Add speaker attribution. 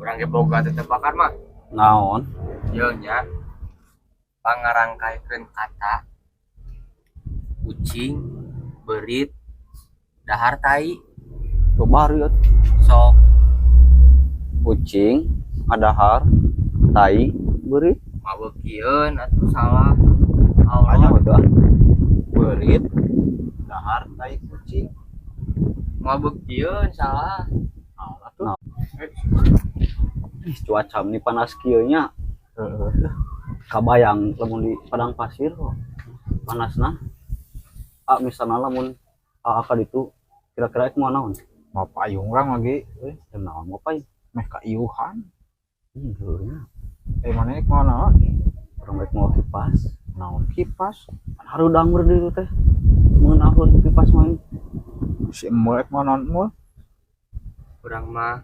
Speaker 1: Urang ge boga tetebakan mah.
Speaker 2: Naon?
Speaker 1: Ieu nya. Pangarangkaikeun kata ucing, beurit, dahar tai.
Speaker 2: Coba ya.
Speaker 1: Sok.
Speaker 2: Ucing, ngadahar, tai, beurit.
Speaker 1: Mabekieun atuh salah.
Speaker 2: Hanya
Speaker 1: Allah.
Speaker 2: Betul ah.
Speaker 3: Beurit, dahar tai kucing.
Speaker 1: Mabekieun salah.
Speaker 3: Naon atuh?
Speaker 2: Ih, cuaca ini panas kieu nya.
Speaker 3: Heeh.
Speaker 2: Kabayang lamun di padang pasir kok panasna. Ah, misalnya lamun ah ka ditu kira-kira ek mau naon?
Speaker 3: Mau payung urang lagi euy.
Speaker 2: Jam naon mau payung?
Speaker 3: Meh kaiuhan.
Speaker 2: Heuh nya.
Speaker 3: Eh, mana ek mau naon?
Speaker 2: Urang rek mau kipas.
Speaker 3: Naon kipas?
Speaker 2: Pan harudang di ditu teh. Meunahun kipas mah.
Speaker 3: Si emul ek mau naon, emul?
Speaker 1: Urang mah